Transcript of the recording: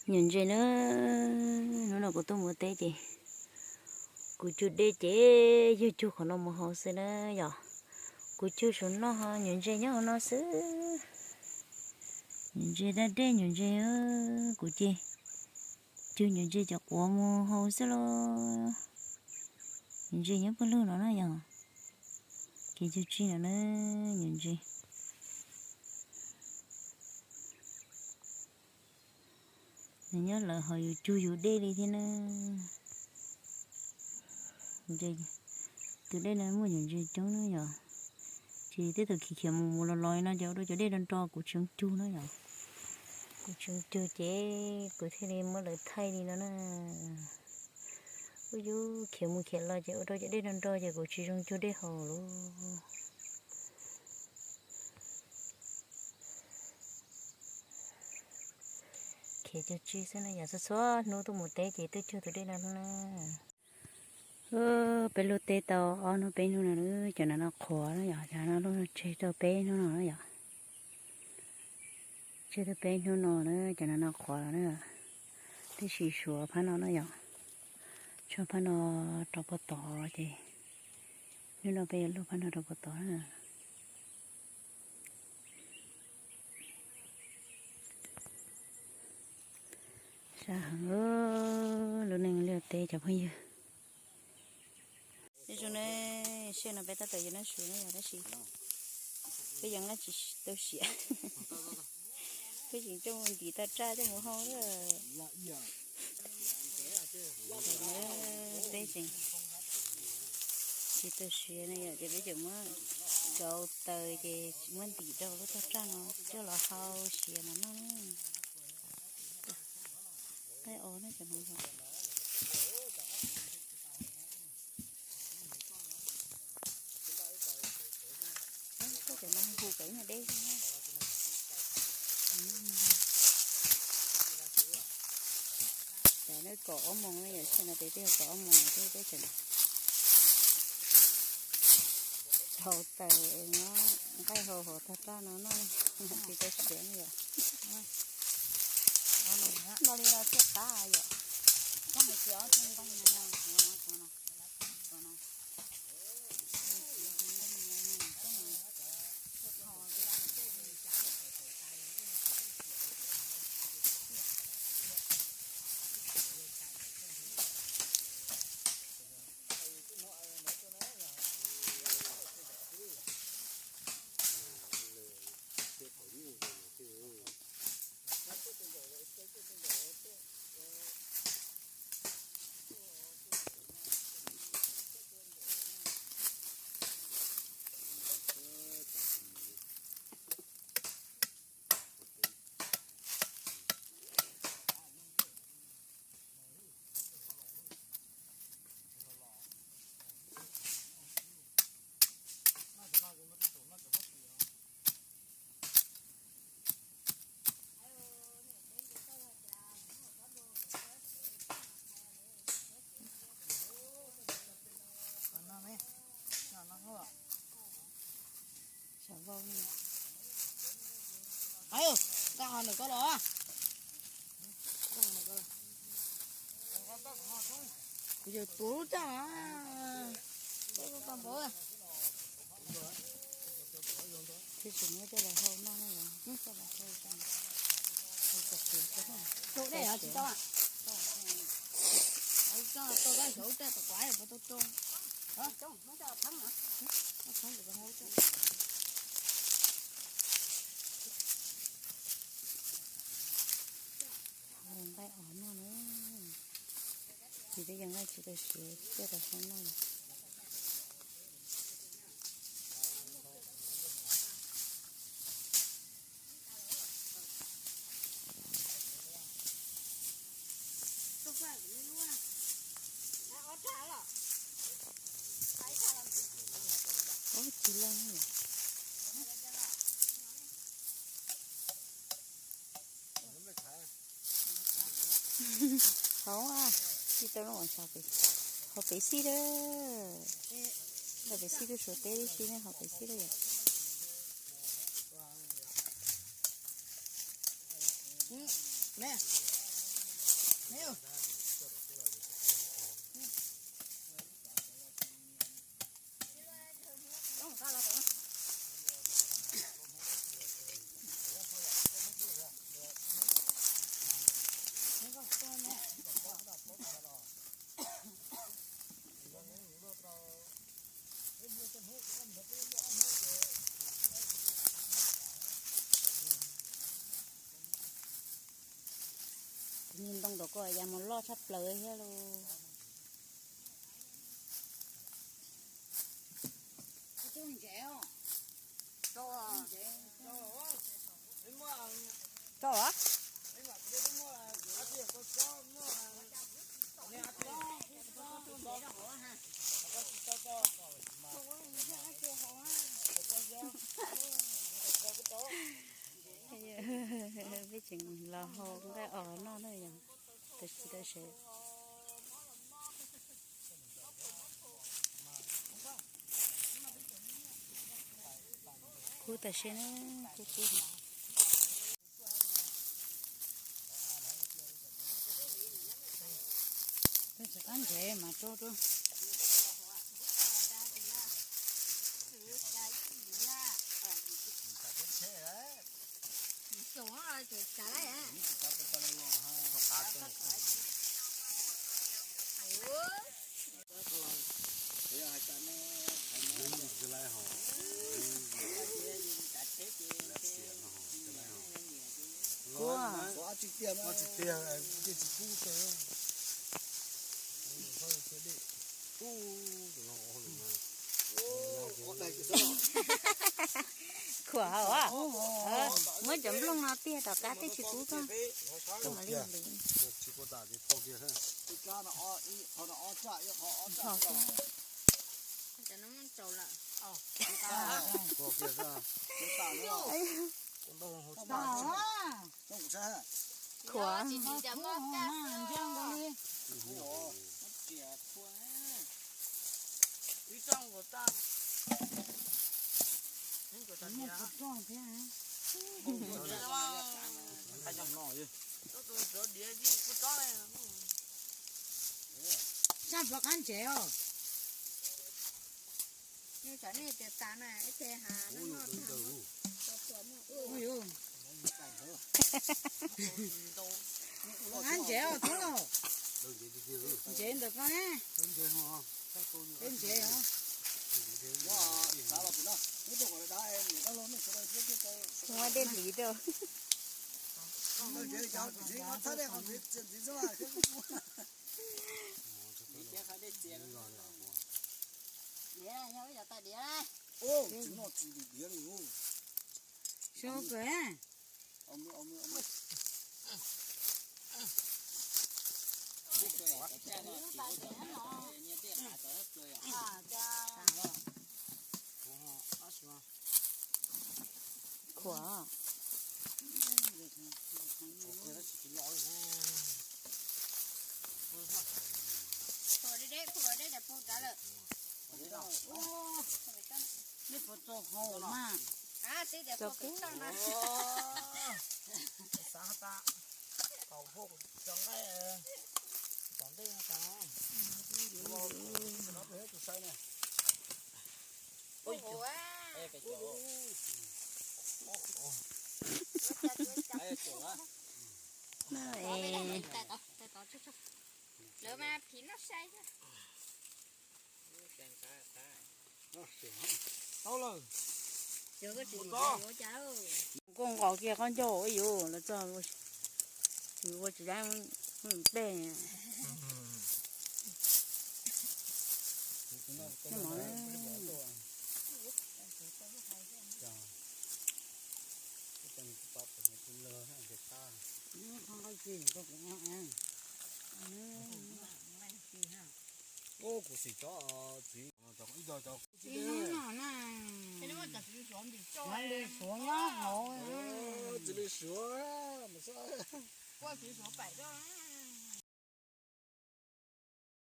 Nyuam ntses na, hnub no kuv tuaj mus teb ces kuv cug dej ces yog cug qhov no mus haus xwb na yom. Kuv cug saum no ho nyuam ntses nyob hauv no xwb. Nyuam ntses daj dej nyuam ntses, kuv ces cug nyuam ntses cov quav mus haus xwb los. Nyuam ntses nyob pawg lug no na yom. Kev cug tsi no na, nyuam ntses. Nws nyob lawv ho yus cug yus dej li thiab na. Tus dej no muaj nyuam ntses coob na yom. Ces tej thaum khiav khiav mus mus los los li no ces ua rau cov dej nro nro kuv tsis zoo cug na yom. Kuv tsis zoo cug ces kuv thiaj li muab lawv thaij li no na. Ub yub khiav mus khiav los ces ua rau cov dej nro nro ces kuv tsis zoo cug dej haus lawm. Khiav cug tsi xwb na yom, txhua txhua hnub tuaj mus teb ces tuaj cug tus dej no na. Peb luaj teb tau ob hnub peb hnub no, cov no no qhuav na yom, cov no luaj tseg tau peb hnub no na yom. Tseg tau peb hnub no na, cov no no qhuav los na. Tab sis suav phab no na yom, tshuav phab no rau puag tod ces hnub no peb yuav luaj phab no rau puag tod na. Sab heev lub neej liaj teb cov phooj ywg. Zoo ne, sij hawm no peb tab tom yuav noj su na yom, tab sis peb yeej nqa tsis tau siav. Peb tseem coj mus ntim toj raj coj mus hau na. Peb tseem tsis tau siav na yom, ces peb tseem muab rauv taws ces muab ntim rau lub toj raj no coj los hau siav mas noj. Qaib os na cov no. Cov no hu kom ib nyuag deb xwb na. Tam no kaum ob moos na yom, sij hawm no peb twb yog kaum ob moos, peb tseem rauv taws, nqaij hau hauv toj raj no noj, tsis tau siav na yom. Noj li no thiaj qab yom. Aw, koj ho ntawm koj los. Kuv yog tuav lub raj. Koj npaum. Thiab tseem muab coj los hau noj na yom, coj los hau rau, hau cov txiv rau. Rau dej os tsis tau. Tau koj xyov ub raj tom kuv puas tau rau. Nqaij os noj na. Tsis peb yog nqaij tsis tau siav coj rau hau noj. Ub, tsis loj na. Hauv, tsis tau lub uas sab pem, hauv pem xij lawm. Hauv pem xij lub Suav teb tib si ne, hauv pem xij lawm yom. Nws ntoo rau koj ya mus loj tshaj plaws thiab lauj. Tso a. Peb tseem los hau nqaij os noj na yog, tam sim tam sim kub tam sim na, kub kub. Peb tsis qab ntsev mas rau rau. Kub. Khuam hauv a. Muab cov nplooj no tiag tom qab tej tsis kub koj. Li ntawd. Khuam. Sab plov qab ntsev os. Nws cov nej tias tas na, ib teg has no no tas. Ua qab ntsev os, tub los. Ntsev ntawm koj ne. Peb ntsev os. Muab dej hliv rau. Sub kawg. Khuam. Nej puas txaus haus mas? Txaus kawg. Lawv mas phim noj sai. Tau lawm. Koj nqos kiag qab ncauj ua yus los txog, ua tsis dab tej. Kuv sim tso txiv. Ib no na. Cov lwm suav nyob hauv. Txiv lwm suav.